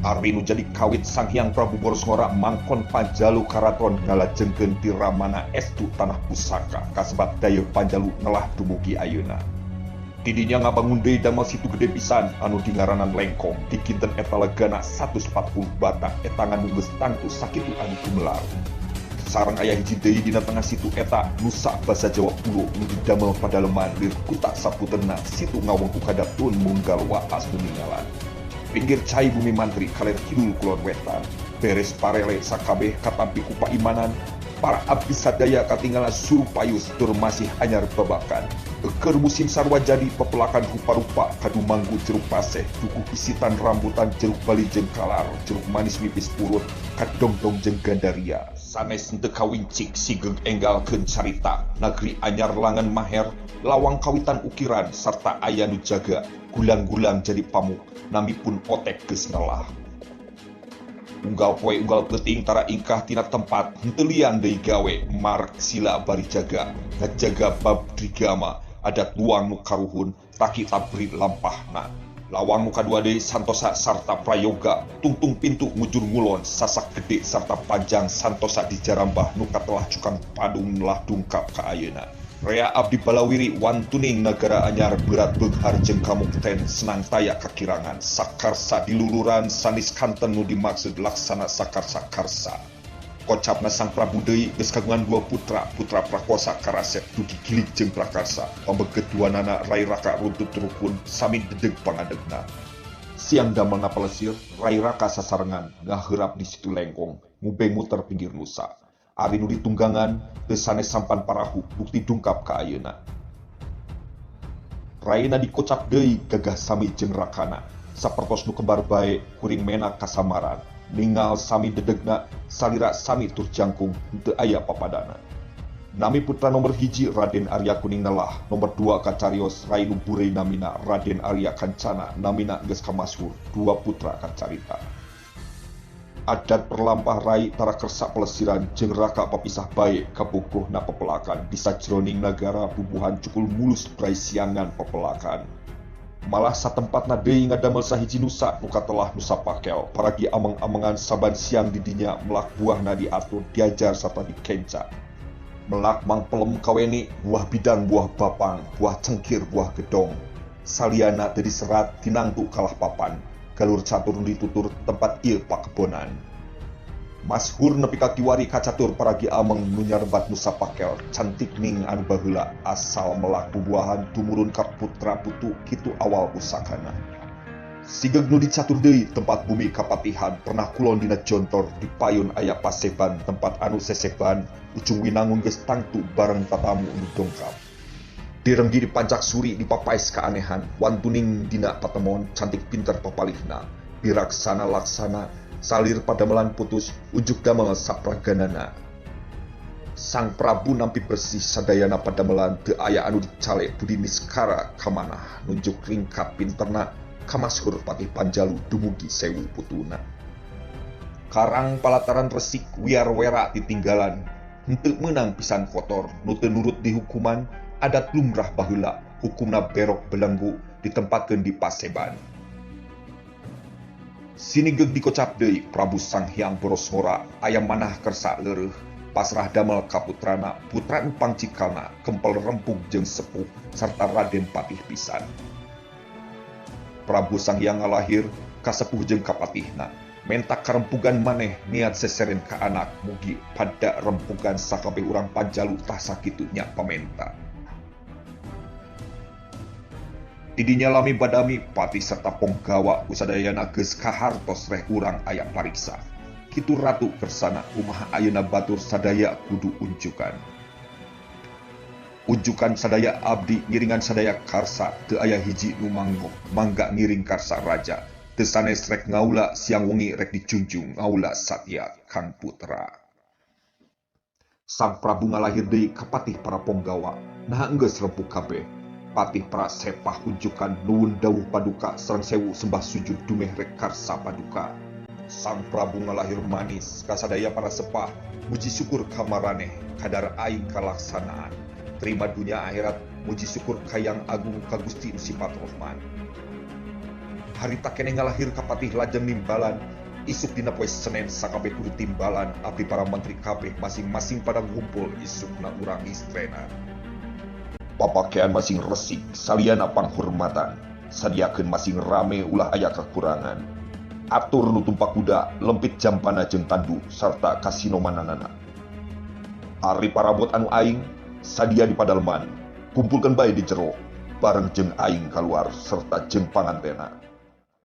Ari nu jadi kawit Sang Hyang Prabu Borosngora mangkon Panjalu karaton ngalajengkeun ti ramana estu tanah pusaka kasebat Dayeuh Panjalu ngelah dumugi ayeuna. Tidinya ngabangun deui damel situ gede pisan anu dingaranan Lengkong dikinten eta legana 140 bata etangan nu geus tangtu sakitu anu gumelar. Sareng aya hiji deui dina tengah situ eta nusa basa Jawa pulo nu didamel padaleman lir kuta saputerna situ ngawengku kadatun munggal waas nu ningalan. Pinggir cai bumi mantri kaler kidul kulon wetan beres parele sakabeh katampi ku paimanan para abdi sadaya katinggalan suruh payus tur masih anyar babakan. Keur musim sarwa jadi pepelakan rupa-rupa kadu manggu jeruk paseh duku kisitan rambutan jeruk bali jeung kalar jeruk manis mipis purut kadongdong jeung gandaria. Sanes henteu kawincik sigeug enggalkeun carita nagri anyar langan maher lawang kawitan ukiran sarta aya nu jaga gulang-gulang jadi pamuk nami pun otek geus ngelah. Unggal poe unggal peuting tara ingkah tina tempat henteu lian deui gawe mark sila bari jaga ngajaga bab drigama adat luang nu karuhun taki tabri lampahna. Lawang nu kadua deui santosa sarta prayoga tungtung pintu mujur ngulon sasak gede sarta panjang santosa dijarambah nu katelah cukang padung lah dungkap ka ayeuna. Rea abdi balawiri wantuning nagara anyar berat beunghar jeung kamukten senang taya kakirangan sakarsa diluluran sanis kanten nu dimaksud laksana sakarsa-karsa. Kocapna Sang Prabu deui geus kagungan dua putra, putra Prakosa karasep dugi gilig jeung Prakarsa. Pambegeduanana Rai Raka runtut rukun sami dedeg pangadegna. Siang damelna pelesir, Rai Raka sasarengan ngaheurap di situ Lengkong, ngubeng muter pinggir nusa. Ari nu ditunggangan teu sanes sampan parahu bukti dungkap ka ayeuna. Raina dikocap deui gagah sami jeung rakana, sapertos nu kembar bae kuring menak kasamaran. Ningal sami dedegna salira sami tur jangkung henteu aya papadana. Nami putra nomor 1 Raden Arya Kuning nelah, nomor 2 kacarios Rai nu burei namina Raden Arya Kancana namina geus kamashur, dua putra kacarita. Adat perlampah Rai tara kersa pelesiran jeung raka papisah bae kabogohna pepelakan di sajroning nagara bubuhan cukul mulus brai siangan pepelakan. Malah satempatna deui ngadamel sahiji nusa nu katelah nusa pakel paragi ameng-amengan saban siang didinya melak buahna diatur diajar sarta dikenca. Melak mangpelem kaweni buah bidang buah bapang buah cengkir buah gedong. Saliana teu diserat tinangtu kalah papan. Galur catur ditutur tempat ieu pakebonan. Mashur nepi ka kiwari kacatur paragi ameng nu nyarebat nusa pakel cantik ning anu baheula asal melak bubuahan tumurun ka putra putu kitu awal pusakana. Sigeug nu dicatur deui tempat bumi kapatihan pernah kulon dina jontor di payun aya paseban tempat anu seseban ujung winangun geus tangtu bareng tatamu nu dongkap. Direnggi dipancak suri dipapais keanehan wantuning dina patemon cantik pinter papalihna biraksana laksana salir padamelan putus ujuk damel sapraganana. Sang Prabu nampi bersih sadayana padamelan teu aya anu dicale budi niskara kamanah nunjuk ringkap pinterna kamashur patih Panjalu dumugi 1000 putuna. Karang palataran resik wiar wera ditinggalan henteu meunang pisan kotor nu teu nurut dihukuman adat lumrah baheula hukumna berok belenggu ditempatkeun di paseban. Sinigeug dikocap deui Prabu Sang Hyang Borosngora aya manah kersa leureuh pasrah damel ka putrana putra nu pangcikalna kempel rempug jeung sepuh sarta Raden Patih pisan. Prabu Sang Hyang ngalahir kasepuh jeung kapatihna menta karempugan maneh niat seseren ka anak mugi pada rempugan sakabeh urang Panjalu tah sakitu nya pamenta. Didinya lami badami patih serta ponggawa usadayana geus kahartos reh urang aya pariksa. Kitu ratu kersana kumaha ayeuna batur sadaya kudu unjukan. Unjukan sadaya abdi ngiringan sadaya karsa teu aya hiji nu manggok mangga ngiring karsa raja. Teu sanes rek ngaula siang wengi rek dijunjung ngaula satya kang putra. Sang Prabu ngalahir deui kapatih para ponggawa naha enggeus rempug kabeh. Patih prasepah unjukan nuwun dawuh paduka sareng 1000 sembah sujud dumeh rek karsa paduka. Sang Prabu ngalahir manis kasadaya para sepah muji syukur kamaraneh kadar aing kalaksanaan. Terima dunia akhirat muji syukur kayang agung ka Gusti nu sifat Rahman. Harita keneh ngalahir kapatih lajeng nimbalan. Isuk dina poe Senen sakabeh kudu timbalan. Abdi para menteri kabeh masing-masing pada ngumpul isukna urang istrenan. Papakean masing resik saliana panghormatan. Sadiakeun masing rame ulah aya kakurangan. Atur nu tumpak kuda lempit jampana jeung tandu sarta kasinomananana. Ari parabot anu aing sadia di padaleman. Kumpulkeun bae di jero bareng jeung aing kaluar serta jeung pangantena.